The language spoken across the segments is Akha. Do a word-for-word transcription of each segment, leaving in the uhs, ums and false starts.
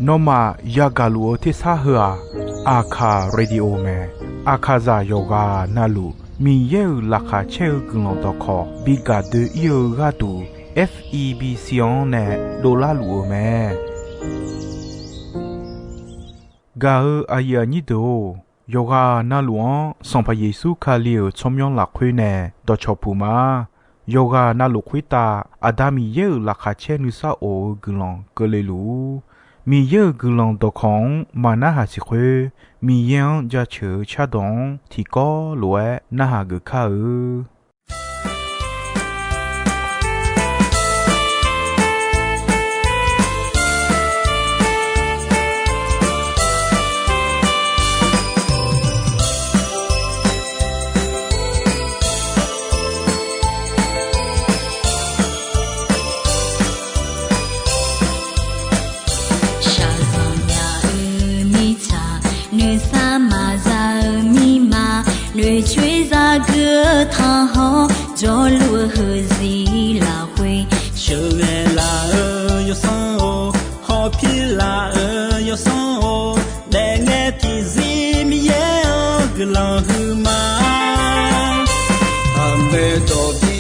Nawmaf yagaq luf-eu tersar heu-aq, Aqkaq Radio mae. Aqkaqzaq yawqghaq navluf Miqyaer-euq laqkhaq caer-eu guiqlanq dawqkawq bi gaq doe-ir-eu gharduq, F E B C-anr nae dovlar luf-eu mae. Gaq-eu aqyuif aqnyir deuq-or, yawqghaq navluf-anr Sanqpaq Yeqsur Kali-euq tsawrmyanr lafkhoer nae dawqcawq puq ma. Yawqghaq navluf khoertav Aqda Miqyaer-euq laqkhaq caer nuisar of-eu guiqlanq keuvle luf-ur. Miqyaer-euq guiqlanq dawqkawq-anr maqnarhaq siq khoer, Miqyaer-anr jaceuq-eu cardawq-anr tiqkawv lof-aer narhaq geuf kar-eu. Shaqzanq nya-eu mirtsaq, noeqsar maqza-eu mirma, noeqcoer zagui-eu tanqhawr, jawrluf-eu heuziq lafkhoer, sheuqghae laf-eu yawsanr-or, hawpir laf-eu yawsanr-or, daefngae tiqzir Miqyaer-anr guiqlanq huiqma. Aqmaeq dawq bi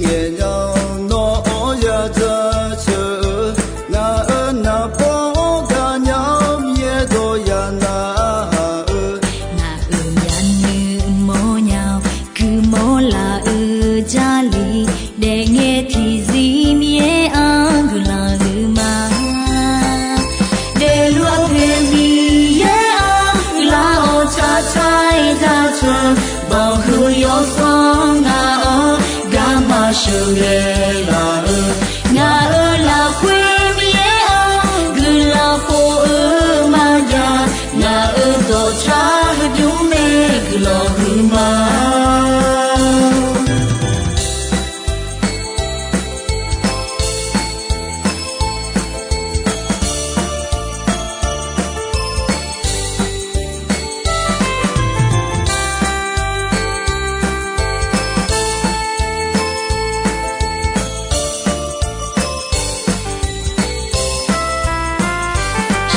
ngaeq nya-awr nawr-anr ya jaceuq-eu, ngaq-euq naqbawr-anr gaqnya-awr Miqyaer dawq ya narhaq-eu, ngaq-euq myavnuiv mawrnya-awr guimawr laf-eu Jarlif, daefngae tiqzir Miqyaer-anr guiqlanq huiqma. Daefluf-eu poeq Miqyaer-anr guiqlanq-awr tsaqtsaq-aer jaceuq, banqhuiq yawsanr ngaq-anr garma sheuqghae laf-eu, ngaq-euq lafkhoer Miqyaer-anr guiqlanq khof-eu maqjav, ngaq-euq dawqtsaq heudmr nae guiqlanq huiqma.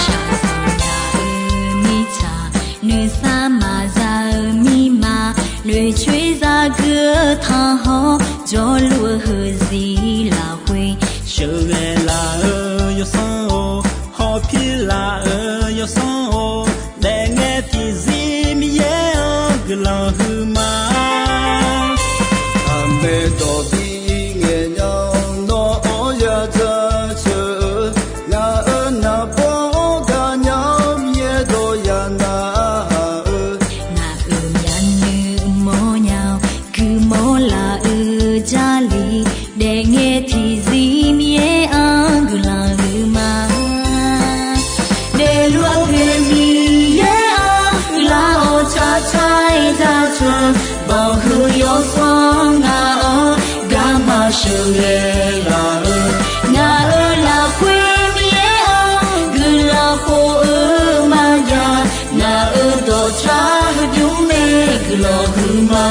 Shaqzanq nya-eu mirtsaq, noeqsar maqza-eu mirma, noeqcoer zagui-eu tanqhawr, jawrluf-eu heuziq lafkhoer, sheuqghae laf-eu yawsanr-or, hawpir laf-eu yawsanr-or, daefngae tiqzir Miqyaer-anr guiqlanq huiqma. Aqmaeq dawq bi ngaeq nya-awr nawr-anr ya jaceuq-eu, ngaq-euq naqbawr-anr gaqnya-awr Miqyaer dawq ya narhaq-eu, ngaq-euq myavnuiv mawrnya-awr guimawr laf-eu Jarlif, daefngae tiqzir Miqyaer-anr guiqlanq huiqma. Daefluf-eu poeq Miqyaer-anr guiqlanq-awr tsaqtsaq-aer jaceuq, banqhuiq yawsanr ngaq-anr garma sheuqghae laf-eu, ngaq-euq lafkhoer Miqyaer-anr guiqlanq khof-eu maqjav, ngaq-euq dawqtsaq heudmr nae guiqlanq huiqma.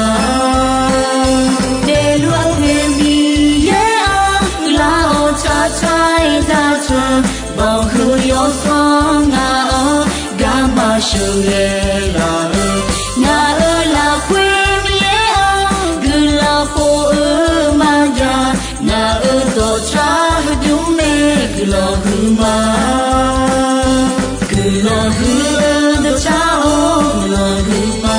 Daefluf-eu poeq Miqyaer-anr guiqlanq-awr tsaqtsaq-aer jaceuq, banqhuiq yawsanr ngaq-anr garma sheuqghae laf-eu, ngaq-euq lafkhoer Miqyaer-anr guiqlanq khof-eu maqjav, ngaq-euq dawqtsaq heudmr nae guiqlanq huiqma. Guiqlanq huiq-eu dawqtsaq-or, guiqlanq huiqma.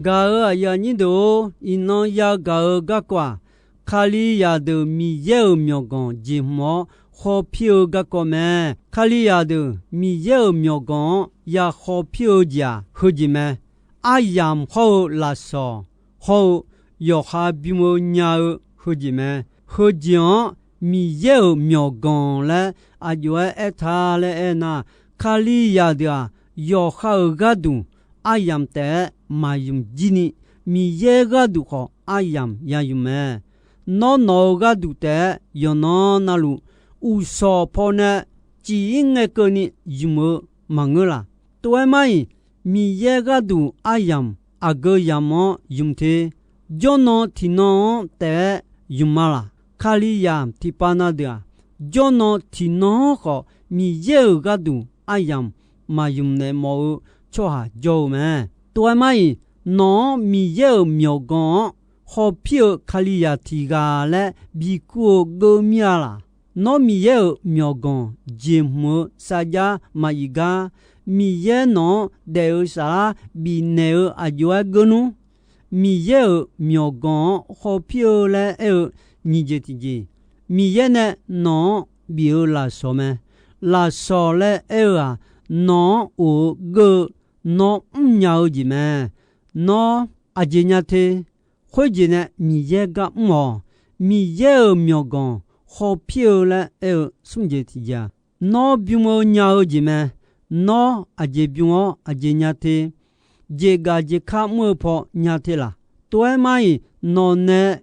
Gaq-euq aqyuif aqnyir deuq-or, iqnan yagaq-eu garkawv-aq, Kalizaq deuq Miqyaer-euq myawqganq jeqhmq-awr khawpir-eu garkawv mae. Kalizaq deuq Miqyaer-euq myawqganq-anr ya khawpir-eu jeq-aq, heujeq mae. Aryamq hawr-eu lafsawq hawr-eu yawqha bym-eu nya-eu heujeq mae. Heujeq-anr Miqyaer-euq myawqganq laer aqjox-aer aertaq laer aernar, Kalizaq deuq-aq, yawqha-euq gharduq aryamq taef-aer maqymq jir ni, Miqyaer gharduq khawf aryamq yaymq mae. Nawr, nawq-euq gharduq taef-aer yawqnan navluf, uqshawq pawnae cif-ir ngae keuvni ymq-eu maqngeur laq? Tov-aer mar-iq, Miqyaer gharduq aryamq aqgeu yamq-anr ymq te. Jawrnan tiqnan-anr taef-aer ymq ma laq? Kalizaq tiqpav na deuq-aq, jawrnan tiqnan-anr khawf Miqyaer-euq gharduq aryamq maqymq naeq mawf-eu tsawrhaq jawr-eu mae. Tov-aer mar-iq, nawq-anr Miqyaer-euq myawqganq-anr hawpir-eu Kalizaq tiq ghaq laer bikur-eu geur mir-a laq? Nawr, Miqyaer-euq myawqganq jeqhmq-eu sarjax maqif gar, Miqyaer nawq-anr daef-eu saflar bifnaeq-eu aqjox-aer geur nmr. Miqyaer-euq myawqganq-anr hawpir-eu laer aer-eu nyiq jeq tiqjeq, Miqyaer nae nawq-anr bif-eu lafsawq mae. Lafsawq laer aer-eu-aq, nawq-anr of-eu geur-eu, nawr mrnya-eu jeq mae. Nawr aqjeq nya te? Khoerjeq nae Miqyaer gar mr-awq. Miqyaer-euq myawqganq hawpir-eu laer aer-eu smr jeq tiqjeq-aq, nawr bym-eu nya-eu jeq mae. Nawr aqjeq bym-awr aqjeq nya te? Jeqgaf jeq kar mr-eu paw nya te laq? Tov-aer mar-iq, nawq nae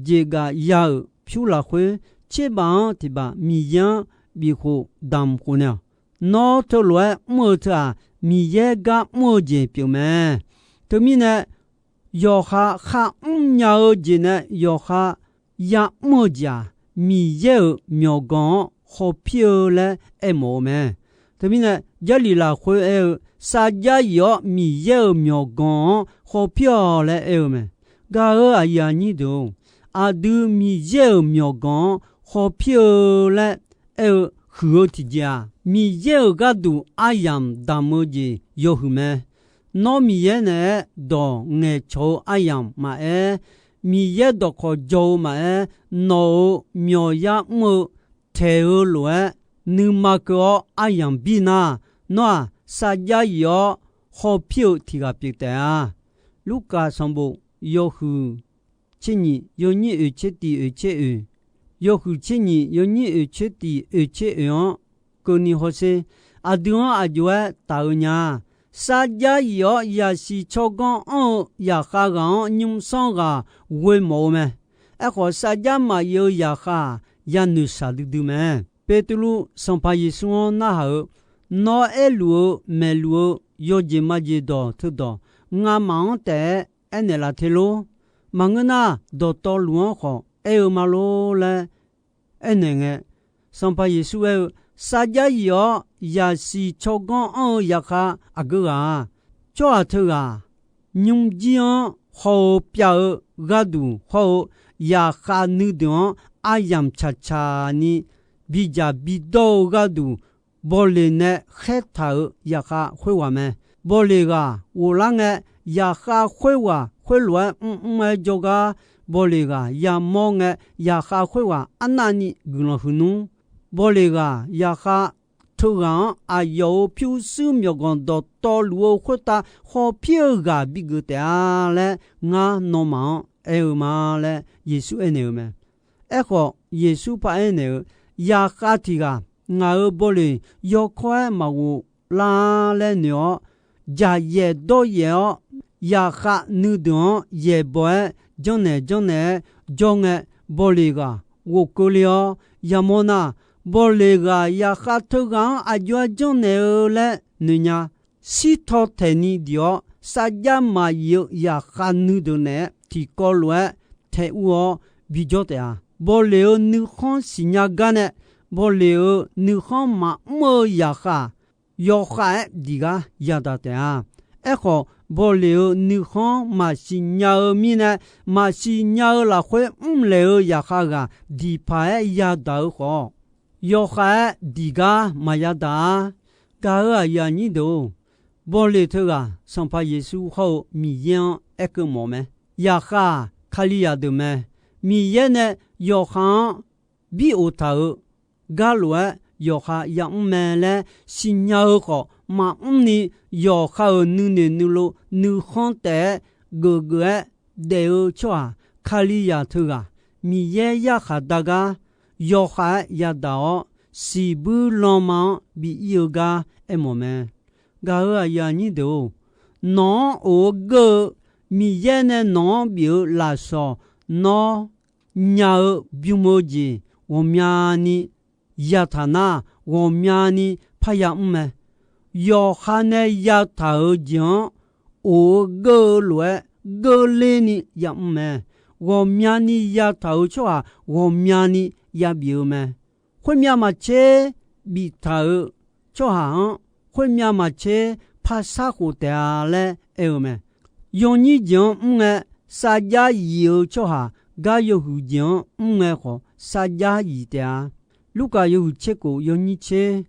jeqgaf ya-euq pyur lafkhoer, tserbaf-anr tiqbaf Miqyaer-anr bifkhof damq khof naeq-awq. Nawr teulof-aer mr-eu teu-aq, Miqyaer gar mr-eu jeq pyeuf mae. Teumirnae, yawqha kharmr nya-eu jeq nae yawqha ya'mr-eu jeq-aq, Miqyaer-euq myawqganq-anr hawpir-eu laer aermawf-eu mae. Teumirnae, Jarlif lafkhoer aer-eu, sarjax yif-awr Miqyaer-euq myawqganq-anr hawpir-awq laer aer-eu mae. Gaq-euq aqyuif aqnyir deuq-or, aqdui Miqyaer-euq myawqganq-anr hawpir-eu laer aer-eu huiq-eu tiqjeq-aq, Miqyaer-euq gharduq aryamq damq-eu jeq yawhuiq mae. Nawr Miqyaer naeq-aer dawq ngaeqcawq-eu aryamq maqaer, Miqyaer dawqkawq jaw-eu maqaer, nawq-euq myawqyar mr-eu taeq-eu lof-aer nuima keuv-awr aryamq bir nar, nawr-aq sarjax yif-awr hawpir-eu tiq ghaq pyeuf taef-a. Lurkaf sanqbof yawhuiq tser nyiq yawnyir oeq tser tiq oeq tser oeq, yawhuiq tser nyiq yawnyir oeq tser tiq oeq tser oeq-anr keuvni hawsher. Aqdui-anr aqjox-aer taf-eu nya. Sarjax yif-awr yaqsiq tsawrganr anr-eu zaqkhav ghaq-anr nymrsanr ghaq ghoe mawf-eu mae. Aerkhawf, sarjax maqyif-eu zaqkhav-aq, yanoeq shaqdui dui mae. Beqtuvluv Sanqpaq Yeqsur-anr narhaq-eu, Nawr aerluf-eu maeqluf-eu yawjeq majeq dawq teudawq ngamaf-anr taef-aer aernaeq laf te lor. Maqngeur nar, dawqtawvluf-anr khawf aer-eu ma lor laer aernaeq ngae, Sanqpaq Yeqsur aer-eu, Sarjax yif-awr yaqsiq tsawrganr anr-eu zaqkhav aqgeu ghaq-aq, tsawrhaq teughaq nymrjir-anr haw-eu pyav-eu gharduq hawr-eu, zaqkhav nuideuq-anr aryamq tsaqtsaq ni bidzaq bidawr-eu gharduq, bawleq nae khaertaq-euq zaqkhav khoerghaq mae. Bawleq ghaq ghoflar ngae, zaqkhav khoerghaq khoerlof-aer mrmr-aer jawrgar, bawleq ghaq yamawr ngae, zaqkhav khoerghaq arnavni guiqlanq huiq nmr. Bawleq ghaq zaqkhav teughaq-anr aqyawf-euq pyurshuir myawqganq dawqtawvluf-eu khoertav hawpir-eu ghaq bigeuf taef-a laer ngar nawmaf-anr aer-eu ma laer Yeqsur aernaeq-eu mae. Aerkhawf, Yeqsur paraer naeq-eu, Zaqkhav tiq ghaq ngaq-euq bawleq yawkawr-aer maqghof lar-a laer noeq-awr, dzaqyaef dawryaef-awr, zaqkhav nuideuq-anr yaeqbawq-aer janrnaeq janrnaeq-aer jawr ngae, bawleq ghaq ghofkeuv le-awr yamawr nar, bawleq ghaq zaqkhav teughaq-anr aqjox-aer janrnaeq-eu laer noeqnya. Shirtaw taeqni diq-awr, sarjax maqyif-eu zaqkhav nuideuq naeq-aer tiqkawv lof-aer taeq ur-awr bijawr taef-a. Bawleq-euq nuikhanr siqnya gar nae, bawleq-euq nuikhanr maqmr-eu zaqkhav yawkhav-aer diq gar yadaq taef-a. Aerkhawf, bawleq-euq nuikhanr maqsiq nya-eu mirnae, maqsiq nya-eu lafkhoer mrlaeq-eu zaqkhav ghaq diq paq-aer yadaq-eu khawf, yawkhav-aer diq gar maqya daq-a. Gaq-euq aqyuif aqnyir deuq-or, bawleq teughaq Sanqpaq Yeqsur hawr-eu Miqyaer-anr aerkeuv mawf mae. Zaqkhav-aq, Kalizaq deuq mae. Miqyaer nae yawqha-anr bir oftaq-euq gar lof-aer yawqha yamr mae laer siqnya-eu khawf, maqmr ni yawqha-euq nuinoeq nuilov nuikhanr taef-aer geufgeuf-aer daef-eu tsawrhaq Kalizaq teughaq, Miqyaer yarkhaq dar gar yawkhav-aer yadaq-awr, siqbuir lanma-anr bi ir-eu gar aermawf mae. Gaq-euq aqyuif aqnyir deuq-or, nawq-anr of-eu geur-eu Miqyaer nae nawq-anr bif-eu lafsawq nawr nya-eu bym-eu jeq ghawqmyani yataq nar, ghawqmyani parya mr mae. Yawqha nae yataq-euq jeq-anr of-eu geur-eu lof-aer geurler ni yamr mae. Ghawqmyani yataq-euq tsawrhaq ghawqmyani yabif-eu mae. Khoermyav maqtser biftaq-euq tsawrhaq-anr, khoermyav maqtser parsar khof taef-a laer aer-eu mae. Yawnyir jeq-anr mr ngae, sarjax yif-eu tsawrhaq gar yawhuiq jeq-anr mr ngae khawf, sarjax yif taef-a. Lurkaf yawhuiq tser kof yawnyir tser,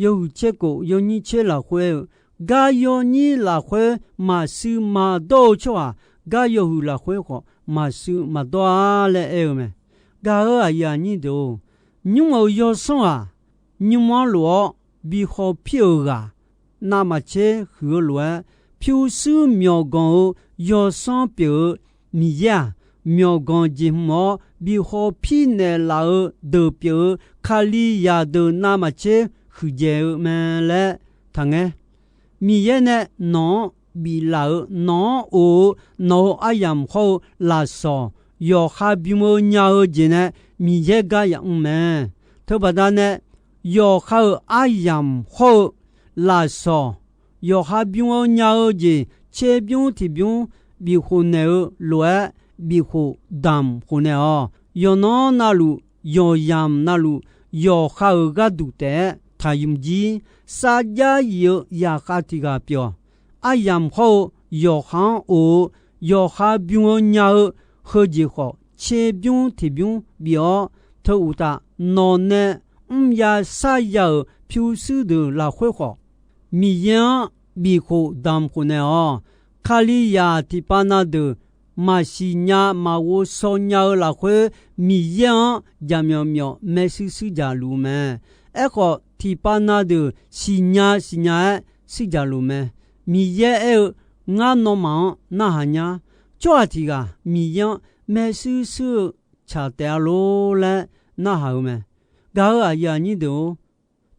yawhuiq tser kof yawnyir tser lafkhoer aer-eu, gar yawnyir lafkhoer maqshuif maqdawr-eu tsawrhaq, gar yawhuiq lafkhoer khawf maqshuif maqdawr-a laer aer-eu mae. Gaq-euq aqyuif aqnyir deuq-or, nymr-euq yawsanr ghaq nymr-anr lof-awr bi khawpir-euq ghaq, navmaqtser huiq-eu lof-aer, pyurshuir myawqganq-eu yawsanr pyeuf-eu Miqyaer-aq, myawqganq jeq hmq-awr bi khawpir naeqlaf-eu deuq pyeuf-eu Kalizaq deuq navmaqtser huiqdzaeq-eu mae laer taqngaer. Miqyaer nae nawq-anr biflaf-eu, nawq-anr of-eu, nawq-euq aryamq hawr-eu lafsawq, yawqha bym-eu nya-eu jeq nae Miqyaer gar yamr mae. Teubaqda nae, yawqha-euq aryamq hawr-eu lafsawq, yawqha bym-eu nya-eu jeq tserbymr tiqbymr bifkhof naeq-eu lof-aer bifkhof damq khof naeq-awq. Yawqnan navluf, yawqyamq navluf, yawqha-euq gharduq taef-aer taqymq jir, sarjax yif-eu zaqkhav tiq ghaq pyeuf-awq. Aryamq hawr-eu yawqha-anr of-eu, yawqha bym-eu nya-eu heujeq khawf, tserbymr tiqbymr bif-awr, teu uqtaf, nawq nae mrya sarya-euq pyurshuir deuq lafkhoer khawf, Miqyaer-anr bifkhof damq khof naeq-awq. Kalizaq tiqpav na deuq maqsiq nya maqghov shaw nya-eu lafkhoer, Miqyaer-anr jaqmyawf myawf maershuir shuir jaq luf-eu mae. Aerkhawf, tiqpav na deuq siqnya siqnya-aer shuir jaq luf mae. Miqyaer aer-eu, Ngar nawmaf-anr narhaq nya. Tsawrhaq tiq ghaq Miqyaer-anr maershuir shuir-eu tsaq taef-a lor laer narhaq-eu mae. Gaq-euq aqyuif aqnyir deuq-or,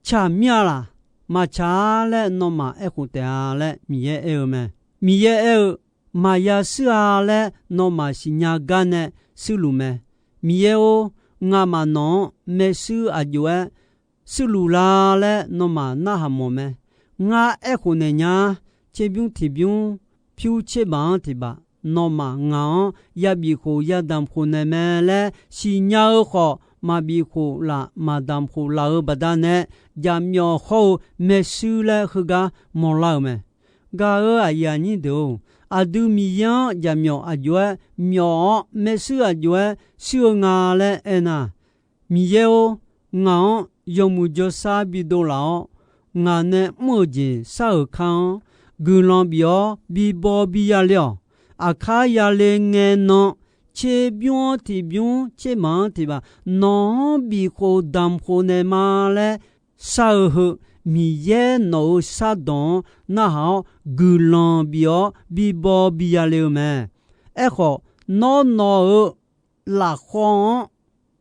tsaq mir-a laq, maqtsaq-a laer nawmaf aerkhof taef-a laer Miqyaer aer-eu mae. Miqyaer aer-eu, maqya shuir-a laer nawmaf siqnya gar nae shuirluf mae. Miqyaer-or, ngamaf nawq-anr maershuir aqjox-aer shuirluf la laer nawmaf narhaq mawf mae. Ngar aerkhof naeq nya-a. Tserbymr tiqbymr pyur tserbaq-anr tiqbaq, nawmaf ngaq-anr yabif khof yadamq khof naeq mae laer siqnya-eu khawf, maqbif khof laf maqdamq khof laf-eu baqdanae, jaqmyawf hawr-eu maershuir laer heugar mawrlar-eu mae. Gaq-euq aqyuif aqnyir deuq-or, aqdui Miqyaer-anr jaqmyawf aqjox-aer myawf-awr maershuir aqjox-aer shuir-eu nga laer aernar, Miqyaer-or, ngaq-anr yawmuiq jawrshar bidov laf-awr, ngaq nae mr-euq jeq shar-euq kar-anr guiqlanq bif-awr bibaw biya le-awq. Aqkar yale ngae nan, tserbymr-anr tiqbymr tserbaq-anr tiqbaq nawq-anr bif khof damq khof naeq ma laer shar-eu heu, Miqyaer nawq-euq shardawq-anr narhaq-awr guiqlanq bif-awr bibaw biya le-eu mae. Aerkhawf, nawr nawq-euq lafkhawv-anr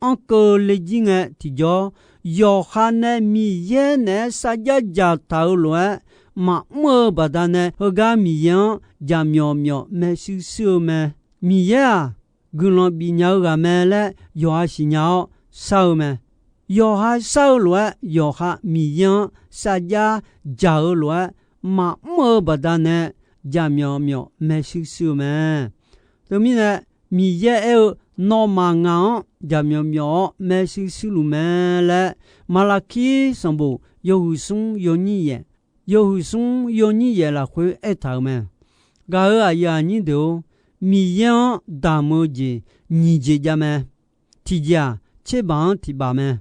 anrkeuv le jir ngae tiqjawr, yawqha nae Miqyaer naeq-aer sarjax dzaqtaq-eu lof-aer maqmr-eu baqdanae, heugar Miqyaer-anr jaqmyawf myawf maershuir shuir-eu mae. Miqyaer-aq, guiqlanq bifnya-eu ghaq mae laer yawqha siqnya-awr shar-eu mae. Yawqha shar-eu lof-aer yawqha Miqyaer-anr sarjax dzaq-eu lof-aer maqmr-eu baqdanae, jaqmyawf myawf maershuir shuir-eu mae. Teumirnae, Miqyaer aer-eu, nawmaf ngaq-anr jaqmyawf myawf-awr maershuir shuirluf mae laer, Maqlaqkir sanqbof yawhuiq smr yawnyir yaef, yawhuiq smr yawnyir yaef lafkhoer aertaq-euq mae. Gaq-euq aqyuif aqnyir deuq-or, Miqyaer-anr damq-eu jeq nyiq jeq jav mae. Tiqjeq-aq, tserbaq-anr tiqbaq mae.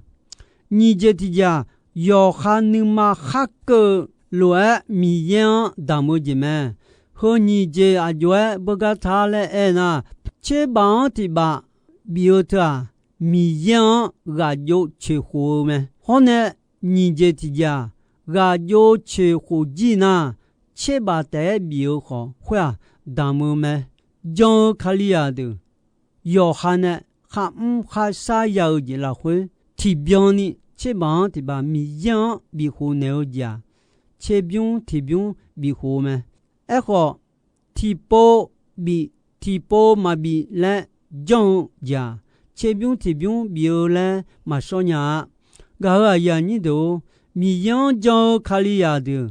Nyiq jeq tiqjeq-aq, yawqha nuima kharkeuv-eu lof-aer Miqyaer-anr damq-eu jeq mae. Heu nyiq jeq aqjox-aer beugar ta laer aernar, tserbaq-anr tiqbaq bif-eu teu-aq, Miqyaer-anr ghaq jov coeqkhof-eu mae. Hawr nae nyiq jeq tiqjeq-aq, ghaq jov coeqkhof jir nar, tserbaq taef-aer bif-eu khawf khoer-aq, damq-eu mae. Jan-eu Kalizaq deuq yawqha nae kharmr kharshar ya-eu jeq lafkhoer, tiqbyan ni tserbaq-anr tiqbaq Miqyaer-anr bifkhof naeq-eu jeq-aq, tserbymr tiqbymr bifkhof-eu mae. Aerkhawf, tiqpov bif tiqpov maqbif laer janr-eu jeq-aq, tserbymr tiqbymr bif-eu laer maqshawr nya-a. Gaq-euq aqyuif aqnyir deuq-or, Miqyaer-anr jan-eu Kalizaq deuq,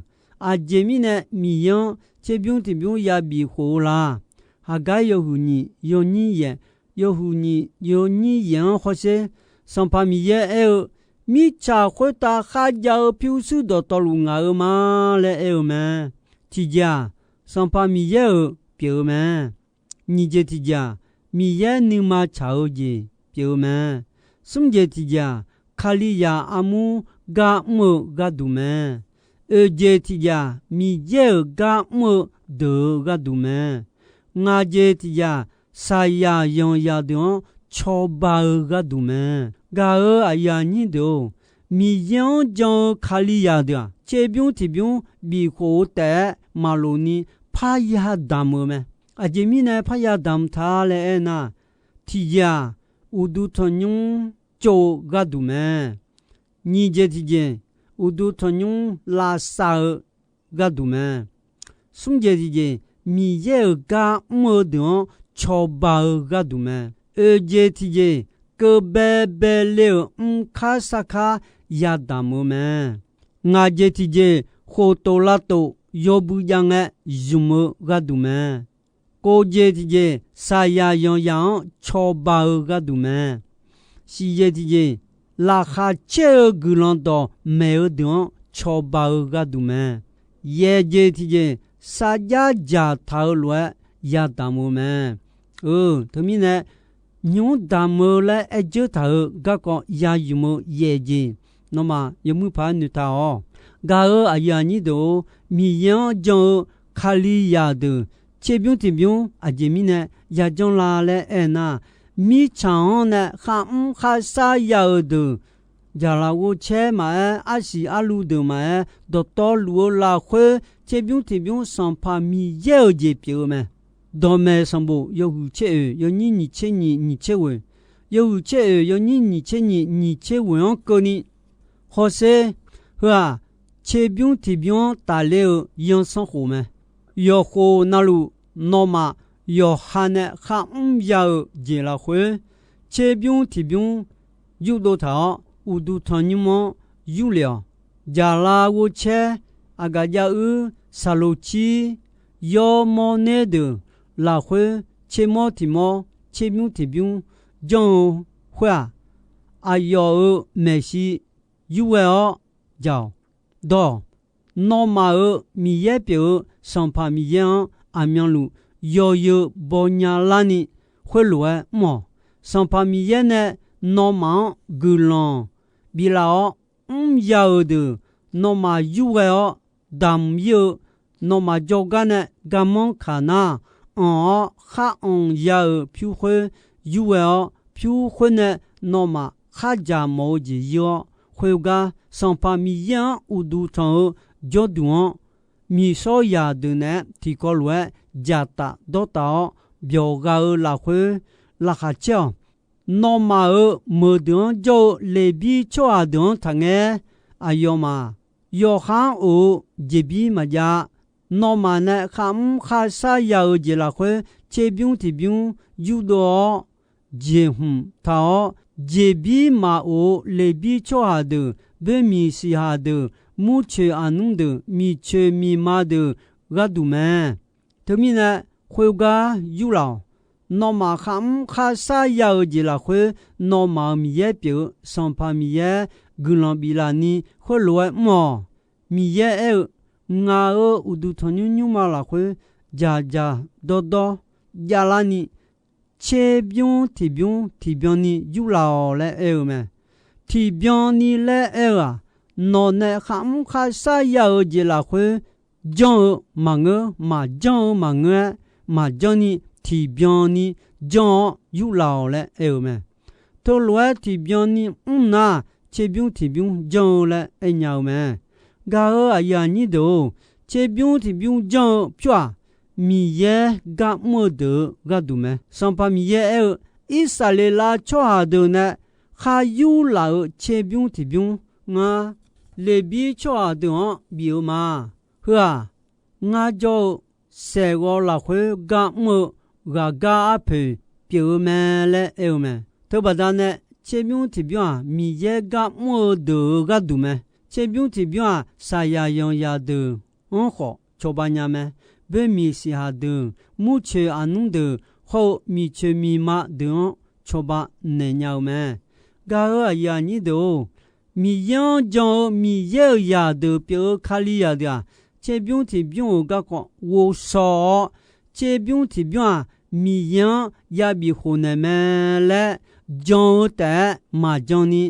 aqjeq mirnae Miqyaer-anr tserbymr tiqbymr ya bifkhof-eu la? Haqgair yawhuiq nyiq yawnyir yaeq, yawhuiq nyiq yawnyir yaeq-anr hawsher, Sanqpaq Miqyaer aer-eu, Mirtsaq khoertav kharjav-eu pyurshuir dawqtawvluf ngaq-euq ma laer aer-eu mae. Tiqjeq-aq, Sanqpaq Miqyaer-euq pyeuf-eu mae. Nyiq jeq tiqjeq-aq, Miqyaer nuima tsaq-eu jeq pyeuf-eu mae. Smr jeq tiqjeq-aq, Kalizaq armur gar mr-eu gharduq mae. Oeq jeq tiqjeq-aq, Miqyaer-euq gar mr-eu deuq-eu gharduq mae. Ngaq jeq tiqjeq-aq, saqyaq yanqzaq deuq-anr cawba-eu gharduq mae. Gaq-euq aqyuif aqnyir deuq-or, Miqyaer-anr jan-eu Kalizaq deuq-aq, tserbymr tiqbymr bifkhof-eu taef-aer maqlof ni parya damq-eu mae. Aqjeq mirnae parya damq ta laer aernar, tiqjeq-aq, uqduq tanqnymr tsov-eu gharduq mae. Nyiq jeq tiqjeq, uqduq tanqnymr lavsav-eu gharduq mae. Smr jeq tiqjeq, Miqyaer-euq gar mr-eu deuq-anr cawba-eu gharduq mae. Oeq jeq tiqjeq, keuv baebae le-euq mrkar sarkar yadamq-eu mae. Ngaq jeq tiqjeq, khoftof lavtof yawbui jav ngae zmq-eu gharduq mae. Kov jeq tiqjeq, saqyaq yanqzaq-anr cawba-eu gharduq mae. Siq jeq tiqjeq, laqkhaq caer-eu guiqlanq dawqmaeq-eu deuq-anr cawba-eu gharduq mae. Yaeq jeq tiqjeq, sarjax dzaqtaq-eu lof-aer yadamq-eu mae. Eu, teumirnae, nymq-mr damq-eu laer aer dzeur taq-euq garkawv yazmq-eu yaeq jeq, nawmaf yawmuiq paq-aer noeqtaq-awq. Gaq-euq aqyuif aqnyir deuq-or, Miqyaer-anr jan-eu Kalizaq deuq tserbymr tiqbymr aqjeq mirnae yajanr la laer aernar, mirtsaq-anr nae kharmr kharshar ya-euq deuq, jaqlaf ghovcaer maqaer, arsiq arluv deuq maqaer, dawqtawvluf-eu lafkhoer tserbymr tiqbymr Sanqpaq Miqyaer-euq jeq pyeuf-eu mae. Dawqmaeq sanqbof yawhuiq tser oeq yawnyir nyiq tser nyiq nyiq tser ghoeq, yawhuiq tser oeq yawnyir nyiq tser nyiq nyiq tser ghoeq-anr keuvni hawsher. Heu-aq, tserbymr tiqbymr-anr tafler-eu yansanr khof mae. Yawqkhof navluf, nawmaf yawqha nae kharmr ya-euq jeq lafkhoer, tserbymr tiqbymr yurdov taq-awr, uqduq tanqnymr-anr yurlef-awq. Jaqlaf ghovcaer, aqgaf jav uir, saqloq cir, yawr mawrner deuq lafkhoer, tsermawr tiq mawr, tserbymr tiqbymr janr-eu khoer-aq, aqyawf-euq maeqshi yurghae-awr jaq-awq. Dawq, nawmaf-euq Miqyaer pyeuf-eu Sanqpaq Miqyaer-anr aqmyanluf yawzeu baw nyalarni khoerlof-aer mr-awq. Sanqpaq Miqyaer nae nawmaf-anr guiqlanq biflaf-awr mr ya-euq deuq, nawmaf yurghae-awr damq ir-eu, nawmaf jawrgar nae garmanr kaq nar, anq-awr khar anq ya-euq pyur khoer yurghae-awr, pyur khoer nae nawmaf khardzaq mawf-eu jeq yir-awr, khoergar Sanqpaq Miqyaer-anr uqduq tanq-eu jawrduq-anr, miqshawr zaqdeuq naeq-aer tiqkawv lof-aer dzaqtaf dawrtaf-awr byawq gha-eu lafkhoer laqkhaq caer-awq. Nawmaf-euq meuqdeuq-anr jawr-eu Leqbir tsawrhaq deuq-anr taqngae, aqyawfmaf yawqha-anr of-eu jeqbir maqjav-a. Nawmaf nae kharmr kharshar ya-euq jeq lafkhoer, tserbymr tiqbymr yurdov-awr, jeqhmq taq-awr, jeqbir maqof-eu Leqbir tsawrhaq deuq, boermiq siqhaq deuq, murcoeq aqnmr deuq, miqcoeq miqma deuq gharduq mae. Teumirnae, khoergar yurlaf-awq. Nawmaf kharmr kharshar ya-euq jeq lafkhoer, nawmaf-euq Miqyaer pyeuf-eu Sanqpaq Miqyaer guiqlanq biflaf ni khoerlof-aer mr-awq. Miqyaer aer-eu, Ngaq-euq uqduq tanqnymr nymrma lafkhoer dzaqdzaq dawrdawr javlarni, tserbymr tiqbymr tiqbyan ni yurlaf-awq laer aer-eu mae. Tiqbyan ni laer aer-eu-aq, nawq nae kharmr kharshar ya-euq jeq lafkhoer janr-eu maqngeur, maqjanr-eu maqngeur-aer, maqjanr ni tiqbyan ni janr-awr yurlaf-awq laer aer-eu mae. Teulof-aer tiqbyan ni mr nar, tserbymr tiqbymr janr-eu laer aernya-eu mae. Gaq-euq aqyuif aqnyir deuq-or, tserbymr tiqbymr janr-eu pyur-aq, Miqyaer gar mr-eu deuq-eu gharduq mae. Sanqpaq Miqyaer aer-eu, Irsaqleqlav tsawrhaq deuq nae khar yur laf-euq tserbymr tiqbymr ngar, Leqbir tsawrhaq deuq-anr bif-eu ma. Heu-aq, ngar jawr-eu saeqghawv lafkhoer gar mr-eu ghaqgar arpoeq pyeuf-eu mae laer aer-eu mae. Teubaqda nae, tserbymr tiqbymr-aq, Miqyaer gar mr-eu deuq-euq gharduq mae. Tserbymr tiqbymr-aq, saqyaq yanqzaq deuq-anr khawf cawba nya mae. Boermiq siqhaq deuq, murcoeq aqnmr deuq, hawr-eu miqcoeq miqma deuq-anr cawba naeq nya-eu mae. Gaq-euq aqyuif aqnyir deuq-or, Miqyaer-anr jan-eu Miqyaer-euq zaqdeuq pyeuf-eu Kalizaq deuq-aq, tserbymr tiqbymr-euq garkawv ghovshaw-awr, tserbymr tiqbymr-aq, Miqyaer-anr yabif khofnaeq mae laer jan-eu taef-aer maqjan ni,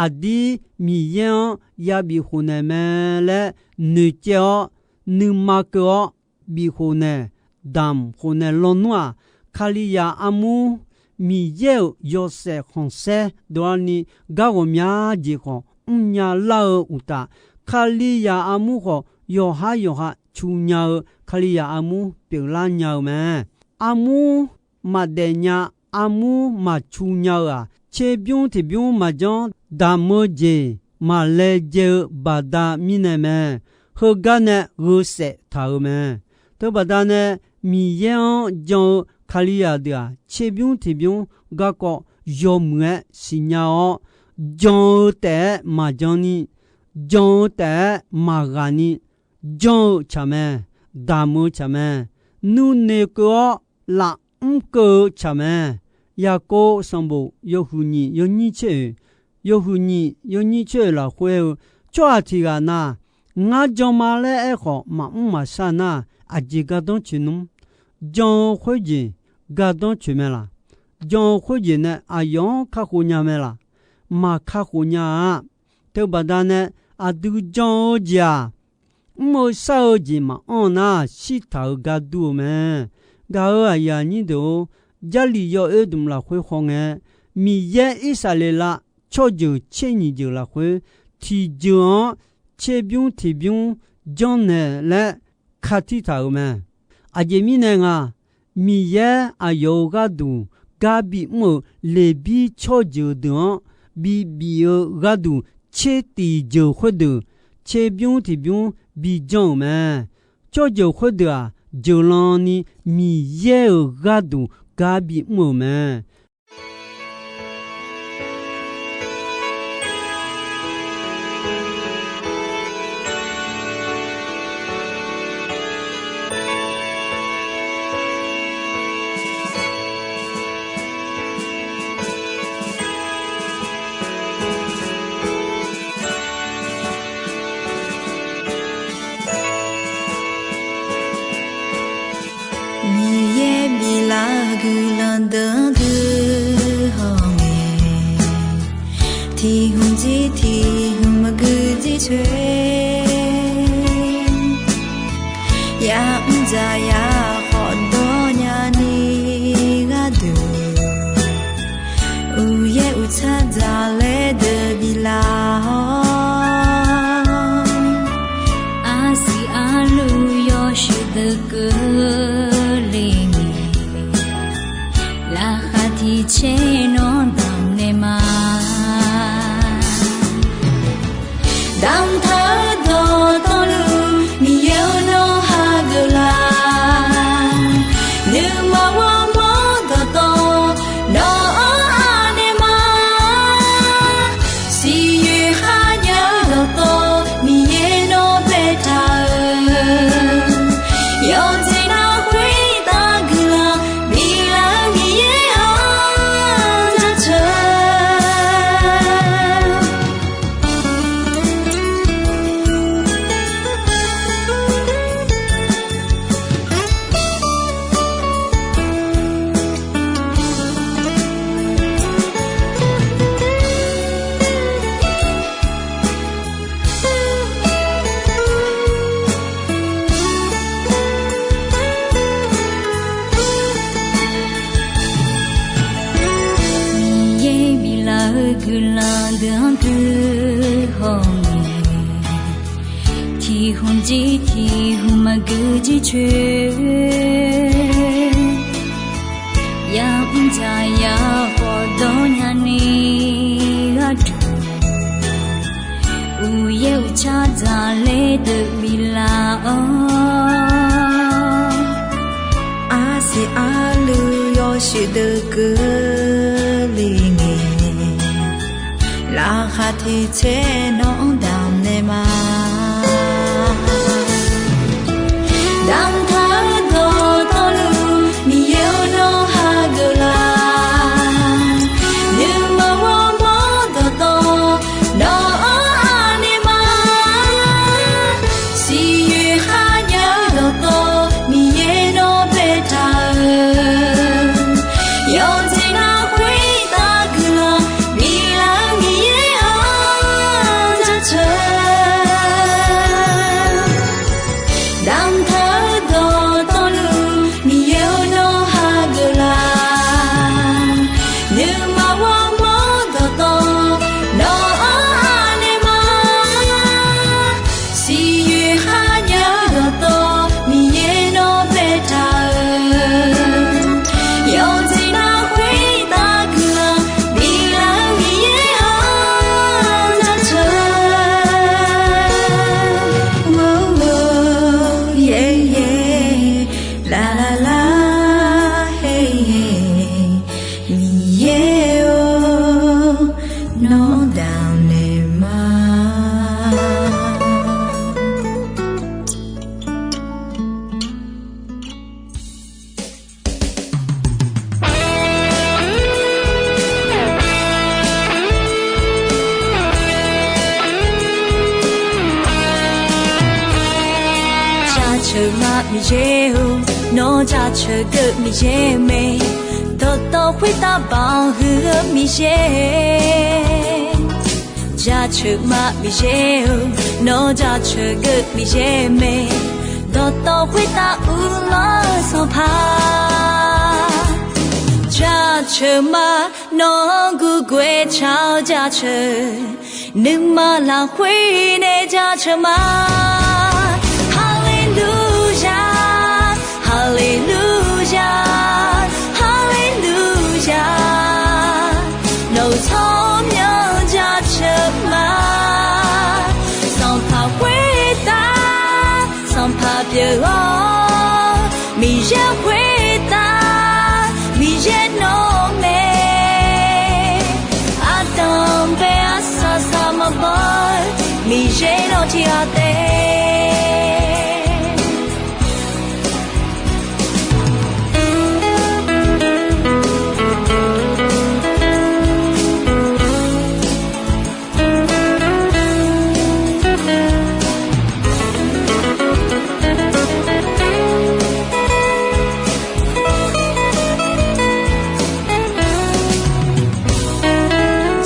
aqdir Miqyaer-anr yabif khofnaeq mae laer noeqcaev-awr, nuima keuv-awr bif khofnaeq, damq khofnaeq lawnmr-aq, Kalizaq armur, Miqyaer-euq yawshaef khanqsaer dovlar ni, gar ghawqmya jeq khawf mrnya lar-eu uqtaf, Kalizaq armur khawf yawqhar yawqha cu nya-eu Kalizaq armur pyeuflar nya-eu mae. Armur maqdaef nya, armur maqcu nya-eu-aq, tserbymr tiqbymr maqjanr damq-eu jeq maqlaejae-eu baqda mirnae mae. Heugar nae gheu saef taq-euq mae. Teubaqda nae, Miqyaer-anr jan-eu Kalizaq deuq-aq, tserbymr tiqbymr garkawv yawmuiq-aer siqnya-awr, jan-eu taef-aer maqjan ni, jan-eu taef-aer maqghaq ni, janr-eu tsaq mae, damq-eu tsaq mae, nuinoeq keuv-awr lafmr keuv-eu tsaq mae. Yaqkov sanqbof yawhuiq nyiq yawnyir tser-oeq, yawhuiq nyiq yawnyir tser-oeq lafkhoer-eu, tsawrhaq tiq ghaq na, ngar jan ma laer aerkhawf maqmr maqshar nar, aqjeq gardanr coeq nmr. Jan-eu khoerjeq gardanr coeq mae laq? Jan-eu khoerjeq nae aqyawf-anr kakhof nya mae laq? Maqkakhof nya-a. Teubaqda nae aqdui jan-eu jeq-aq, mr-eu shar-eu jeq maqanr nar, shirtaq-eu gar dur-eu mae. Gaq-euq aqyuif aqnyir deuq-or, Jarlif yawoer dmq lafkhoer khawngae, Miqyaer Irsaqleqlav tsawrjeuq tser nyiq jeuq lafkhoer, tiqjeuq-anr tserbymr tiqbymr janrnaeq laer katir taq-euq mae. Aqjeq mirnae nga, Miqyaer aqyawf-euq gharduq gar bimr-euq Leqbir tsawrjeuq deuq-anr bibif-eu gharduq tser tiqjeuq khoerdeuq tserbymr tiqbymr bijanr-euq mae. Tsawrjeuq khoerdeuq-aq, jeuqlan ni Miqyaer-euq gharduq gar bimr-euq mae. Miqyaer biflaf-eu guiqlanq deuq-anr guihaw ngae, tiq hmq jir tiq hmq maqgui jircoer, ya'mr dzaq ya khawf dawr nyani gharduq, uqyaer uqtsar dzaq laer deuq biflaf-awr, arsiq arluv yawshuif deuq keuvle ngae, laqkhaq tiq tser nawr damq naeq ma. Damqtaq-eu dawqtawvluf Miqyaer-or nawr hageuf laf. Nuima ghawrmawr dawqtawv nawq-anr anaeq ma. Siqyoeq kharjav-eu dawqtawv Miqyaer nawr baetaq-euq, yawqjeq nawr khoertav guiqlanq biflaf-eu Miqyaer-anr jaceuq. Miqyaer biflaf-eu guiqlanq deuq-anr guihaw ngae, tiq hmq jir tiq hmq maqgui jircoer, ya'mr dzaq ya khawf dawr nyani Uqyaer uqcar dzaqler deuq biflaf-awr, arsiq arluv yawshuif deuq keuvle ngae, laqkhaq tiq tser nawq-anr damq naeq ma. Damqtaq-eu dawqtawvluf Miqyaer-or, nawr hageuf laf. Nuima ghawrmawr dawqtawv nawq-anr anaeq ma. Siqyoeq kharjav-eu dawqtawv Miqyaer nawr baetaq-euq, yawqjeq nar khoertav guiqlanq biflaf-eu Miqyaer-anr jaceuq. Damqtaq-eu dawqtawvluf Miqyaer-or, nawr hageuf laf. Nuima ghawrmawr dawqtawv nawq-anr anaeq ma. Siqyoeq kharjav-eu dawqtawv Miqyaer nawr baetaq-euq, yawqjeq nar khoertav guiqlanq biflaf-eu Miqyaer-anr jaceuq. Laflaf, Miqyaer-or, nawr damq naeq ma. Jaceuq ma Miqyaer-or, nawr jaceuq geuv Miqyaer mae, dawqtawv khoertav banq huiq-eu Miqyaer. Jaceuq ma Miqyaer-or, nawr jaceuq geuv Miqyaer mae, dawqtawv khoertav uvlanr-eu Sanqpaq. Jaceuq ma, nawq-anr gurgoer taq-awr jaceuq, nuima lafkhoer nae jaceuq ma. Haleluya, haleluya, haleluya. Nawq-euq tsawrmyanr jaceuq ma. Sanqpaq khoertav, Sanqpaq pyeuf-awr, Miqyaer khoertav, Miqyaer nawr mae. Ardanq bae arsaq saq maqbaw-eu, Miqyaer nawr tiqghaq taef.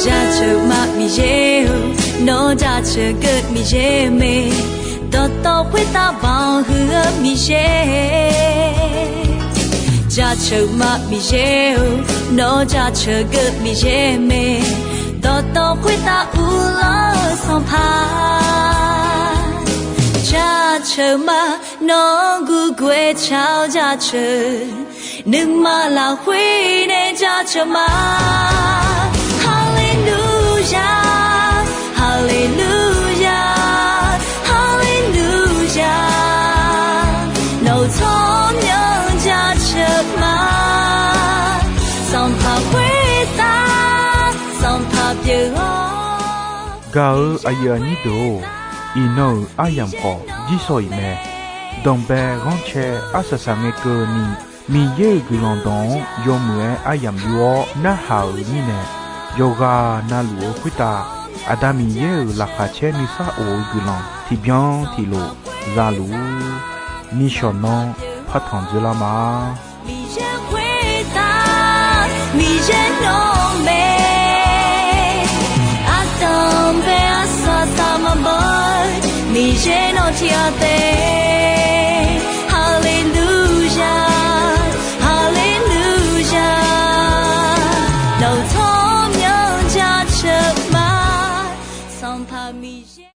Jaceuq ma Miqyaer-or, nawr jaceuq geuv Miqyaer mae, dawqtawv khoertav banq huiq-eu Miqyaer. Jaceuq ma Miqyaer-or, nawr jaceuq geuv Miqyaer mae, dawqtawv khoertav uvlanr-eu Sanqpaq. Jaceuq ma, nawq-anr gurgoer taq-awr jaceuq, nuima lafkhoer nae jaceuq ma. Haleluya, haleluya, haleluya. Nawq-euq tsawrmyanr jaceuq ma. Sanqpaq khoertav, Sanqpaq pyeuf-awr. Gaq-eu aqyuif aqnyir deuq-or, iqnan-euq aryamq khawf jirsawq iq mae. Danqbae ghanrcae arsaq saq ngae keuvni, Miqyaer-euq guiqlanq dawq-anr yawmuiq-aer aryamq yur-awr narhaq-euq mirnae, yawqghaq navluf-eu khoertav, Aqda Miqyaer-euq laqkhaq caer nuisar of-eu guiqlanq tiqbyan tiqlof za luf-ur. Nishawq nanr partanq dzeurlar ma. Miqyaer khoertav, Miqyaer nawr mae. Ardanq bae arsaq saq maqbaw-eu, Miqyaer nawr tiqghaq taef.